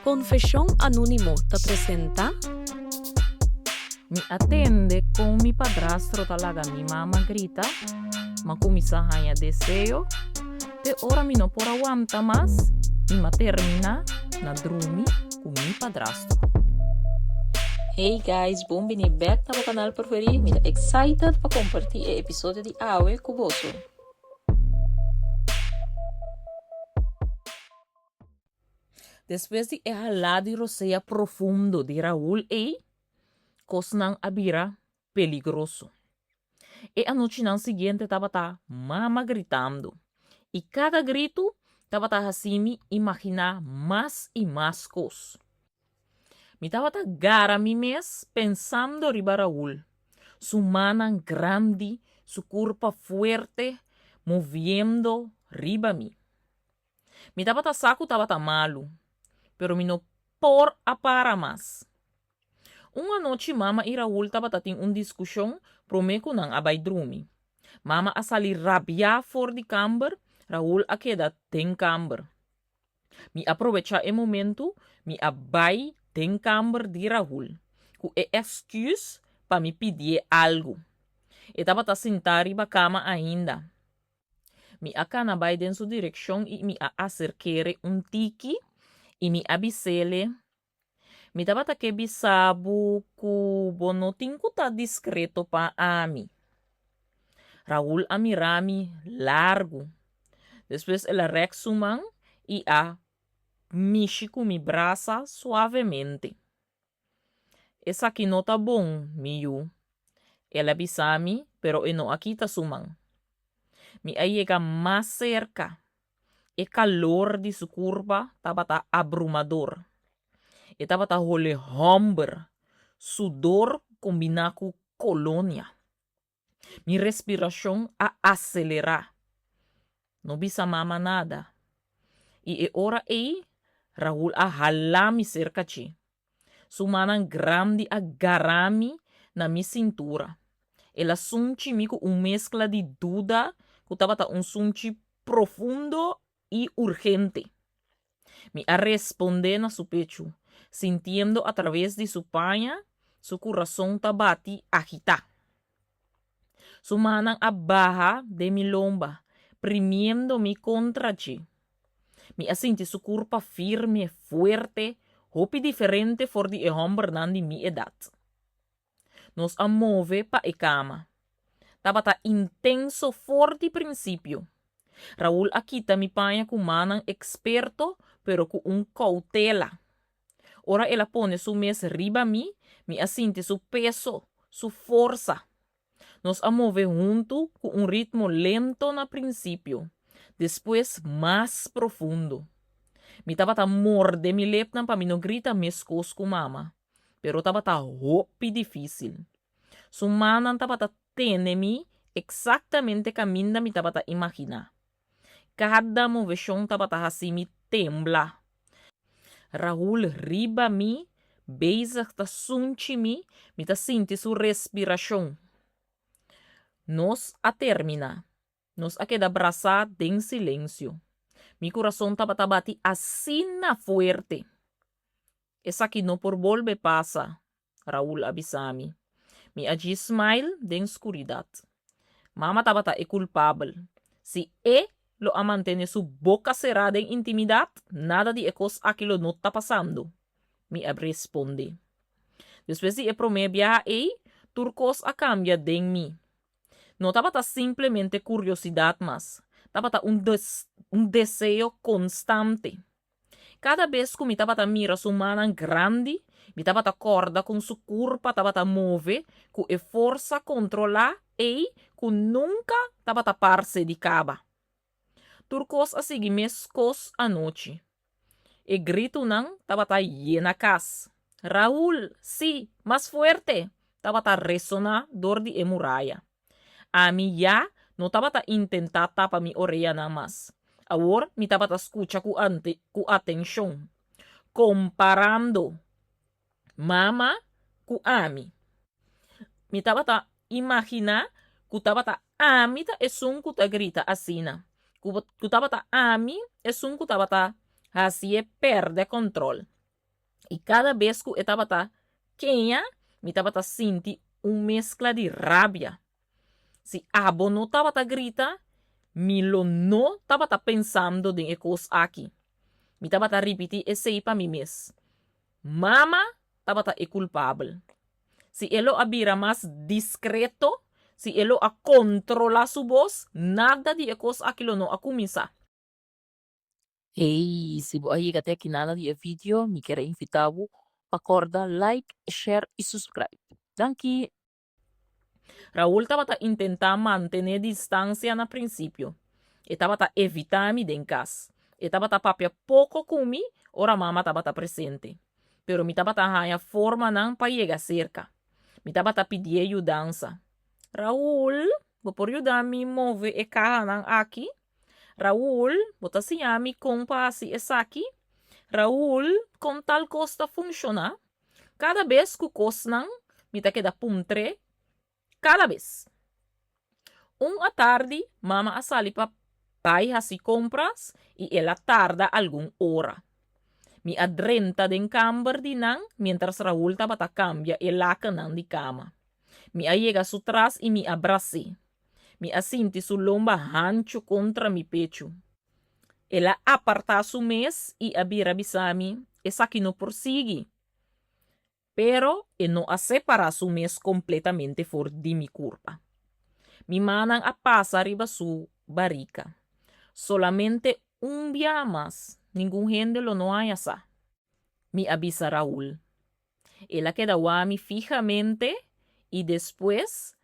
Konfeshon Anónimo ta presentá. Mi a tende kon mi padrastro ta laga mi mama grita, m'a kuminsá haña deseo, te ora mi no por a wanta mas i m'a terminá na drumi ku mi padrastro. Hey guys, bon bini bek na bo kanal preferí. Mi ta excited pa kompartí e episodio di awe ku boso. Despues di e halá di rosea profundo di Raul ei, kosnan a bira peligroso. E anochinan siguiente tabata mama gritando, i kada gritu tabata hasi mi imaginá mas i mas kos. Mi tabata gara mi mes pensando riba Raul, su mannan grandi, su kurpa fuerte moviendo riba mi. Mi tabata sa ku tabata malu, pero mi no por a para mas. Un anochi mama i Raul tabata tin un diskushon promé ku nan a bai drumi. Mama a sali rabiá for di kamber, Raul a keda den kamber. Mi a probechá e momentu, mi a bai den kamber di Raul, ku e èksküs pa mi pidié algu. E tabata sintá riba kama ainda. Mi a kana bai den su direkshon i mi a aserk'é un tiki i mi a bis'é, Mi tabata ke bisa bo ku bo no tin ku ta diskreto pa ami. Raul a mira mi largu. Despues el a rèk su man i a mishi ku mi brasa suavemente. Esaki no ta bon, mi yu, el a bisa mi, pero e no a kita su man. Mi a yega mas serka. E kalor di su kurpa tabata abrumador. E tabata hole hòmber, sudor kombiná ku kolonia. Mi respirashon a aselerá. No bisa mama nada. I e ora ei Rahul a halá mi serka dje. Su mannan grandi a gará mi na mi sintura. El a sunchi mi ku un meskla di duda ku tabata un sunchi profundo i urgente. Mi a respondé na su pechu, sintiendo atraves di su paña su kurason ta bati agitá. Su mannan a baha den mi lomba, primiendo mi kontra dje. Mi a sinti su kurpa firme, fuerte, hopi diferente for di e hòmbernan di mi edat. Nos a move pa e kama. Tabata intenso for di prinsipio. Raul a kita mi paña ku mannan eksperto pero ku un koutela. Ora el a pone su mes riba mi, mi a sinti su peso, su forsa. Nos a move huntu ku un ritmo lento na prinsipio, despues mas profundo. Mi tabata morde mi lepnan pa mi no grita meskos ku mama, pero tabata hopi difísil. Su mannan tabata tene mi eksaktamente kaminda mi tabata imaginá. Kada moveshon tabata hasi mi tembla. Rahul riba mi, bezig ta sunchi mi, mi ta sinti su respirashon. Nos a terminá. Nos a keda brasá den silensio. Mi kurason tabata bati asina fuerte. Esaki no por bolbe pasa, Raul a bisa mi. Mi a djis smile den skuridat. Mama tabata e kulpabel. Si e lo a mantene su boka será den intimidat, nada di e kos aki lo no ta pasando, mi a responde. Despues di e promé biaha ei, tur kos a kambia den mi. No tabata simplemente kuriosidat mas, tabata un un deseo konstante. Kada bes ku mi tabata mira su mannan grandi, mi tabata kòrda kon su kurpa tabata move ku e forsa kontrolá ei ku nunka tabata parse di kaba. Tur kos a sigui meskos anochi. E gritunan tabata yena kas. Raul, sí, mas fuerte! tabata resoná dor di e muraya. Ami ya no tabata intentá tapa mi oreanan mas. Awor mi tabata skucha ku ku atenshon, komparando mama ku ami. Mi tabata imaginá ku tabata ami ta esun ku ta grita asina, ku tabata ami esun ku tabata hasié pèrdè kòntròl. I kada bes ku e tabata keña, mi tabata sinti un meskla di rabia. Si abo no tabata grita, mi lo no tabata pensando den e kos aki. Mi tabata ripití esei pa mi mes. Mama tabata e kulpabel. Si e lo a bira mas diskreto, si e lo a kontrolá su bos, nada di e kos aki lo no a kuminsá. Hey, si bo a yega te aki nada di e video, mi kier a invita bo pa corda like, share y subscribe. Danki! Raul tabata intentá mantené distansia na prinsipio. E tabata evitá mi den kas. E tabata papia poko ku mi ora mama tabata presente. Pero mi tabata haña formanan pa yega serka. Mi tabata pidié yudansa. Raul, bo por yuda mi move e kahanan aki? Raul, bo ta siña mi kon pa hasi esaki? Raul, kon tal kos ta funshoná? Kada bes ku kosnan, mi ta keda puntr'é kada bes. Un atardi, mama a sali pa bai hasi kompras i el a tarda algun ora. Mi a drenta den kamber di nan miéntras Raul tabata kambia e lakennan di kama. Mi a yega su tras i mi a bras'é. Mi a sinti su lomba hanchu kontra mi pechu. El a apartá su mes i a bira bisa mi, Esaki no por sigui. Pero e no a separá su mes kompletamente for di mi kurpa. Mi mannan a pasa riba su barika. Solamente un biaha mas, ningun hende lo no haña sa. Mi a bisa Raul. El a keda wak mi fihamente i despues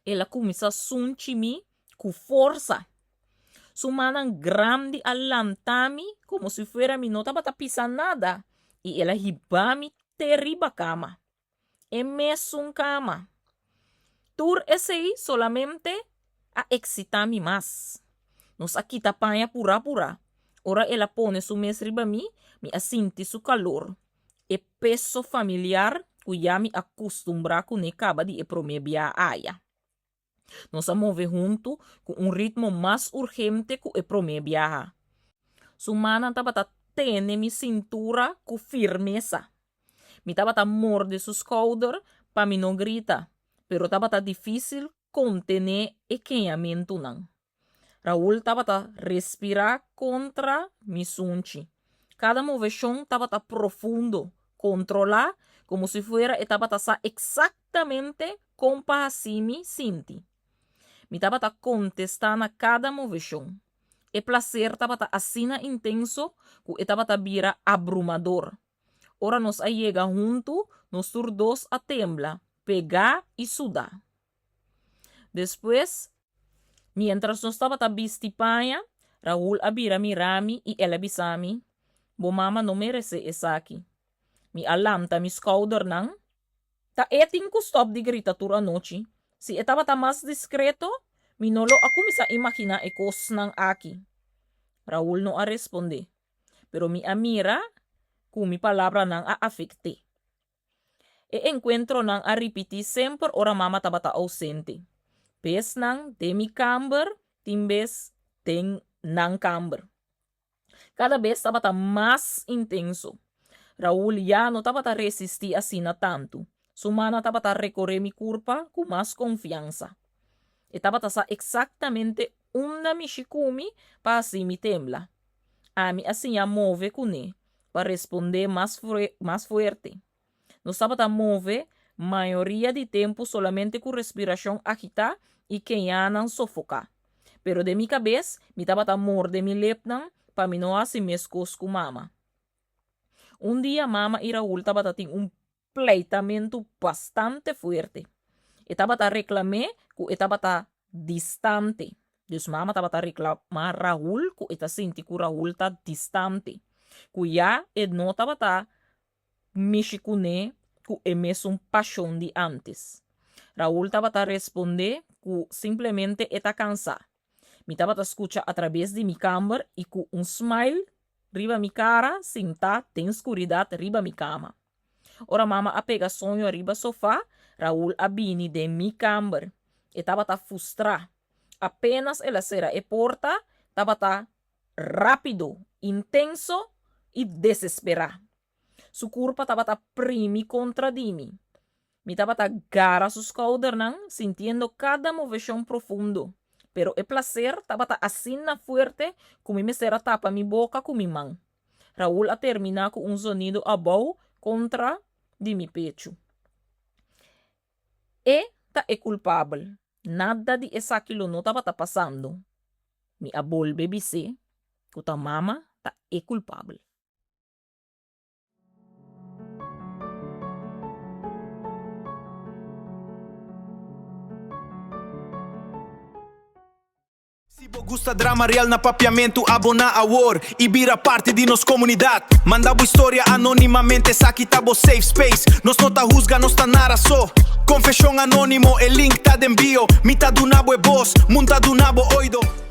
el a kuminsá sunchi mi ku forsa. Su mannan grandi a lanta mi komo si fuera mi no tabata pisa nada i el a hiba mi te riba kama. E mesun kama. Tur esei solamente a eksitá mi mas. Nos a kita paña purá purá. Ora el a pone su mes riba mi, mi a sinti su kalor. E peso familiar ku ya mi a kustumbrá kuné kaba di e promé bia aya. Nos a move huntu ku un ritmo mas urgente ku e promé biaha. Su mannan tabata tene mi sintura ku firmesa. Mi tabata morde su skouder pa mi no grita, pero tabata difísil kontené e keñamentunan. Raul tabata respirá kontra mi sunchi. Kada moveshon tabata profundo, kontrolá, komo si fuera e tabata sa eksaktamente kon pa hasi mi sinti. Mi tabata kontestá na kada moveshon. E plaser tabata asina intenso ku e tabata bira abrumador. Ora nos a yega huntu, nos tur dos a tembla, pegá i sudá. Despues, miéntras nos tabata bisti paña, Raul a bira mira mi i el a bisa mi, Bo mama no meresé esaki. Mi a lanta mi skoudernan. Ta e tin ku stòp di grita tur anochi. Si e tabata mas diskreto, mi no lo a kuminsá imaginá e kosnan aki. Raul no a respondé, pero mi a mira ku mi palabranan a afekt'é. E enkuentronan a ripití semper ora mama tabata ousente. Besnan den mi kamber, tin bes den nan kamber. Kada bes tabata mas intenso. Raul ya no tabata resistí asina tantu. Su mana tabata rekoré mi kurpa ku mas konfiansa. E tabata sa eksaktamente unda mishi ku mi pa hasi mi tembla. Ami a siña move kuné pa respondé mas mas fuerte. Nos tabata move mayoria di tempu solamente ku respirashon agitá i keñanan sofoká. Pero den mi kabes mi tabata morde mi lepnan pa mi no hasi meskos ku mama. Un dia mama i Raul tabata tin un pleitamentu bastante fuerte. E tabata reklam'é ku e tabata distante. Dus mama tabata reklamá Raul ku e ta sinti ku Raul ta distante, ku ya e no tabata mishi kuné ku e mesun pashon di ántes. Raul tabata respondé ku simplemente e ta kansá. Mi tabata skucha atrabes di mi kamber i ku un smile riba mi kara sintá den skuridat riba mi kama. Ora mama a pega soño riba sofá, Raul a bini den mi kamber. E tabata fustrá. Apenas el a sera e porta, tabata rápido, intenso i desesperá. Su kurpa tabata primi kontra di mi. Mi tabata gara su skoudernan, sintiendo kada moveshon profundo. Pero e plaser tabata asina fuerte ku mi mester a tapa mi boka ku mi man. Raul a terminá ku un zonido abou kontra di mi pechu. E ta e kulpabel. Nada di esaki lo no tabata pasando. Mi a bolbe bis'é ku ta mama ta e kulpabel. Si bo gusta drama real na Papiamentu aboná awor i bira parti di nos komunidat. Manda bo historia anónimamente esaki ta bo safe space. Nos no ta husga, nos ta nara so. Konfeshon anónimo, e link ta den bio. Mi ta duna bo e bos, mun ta duna bo oido.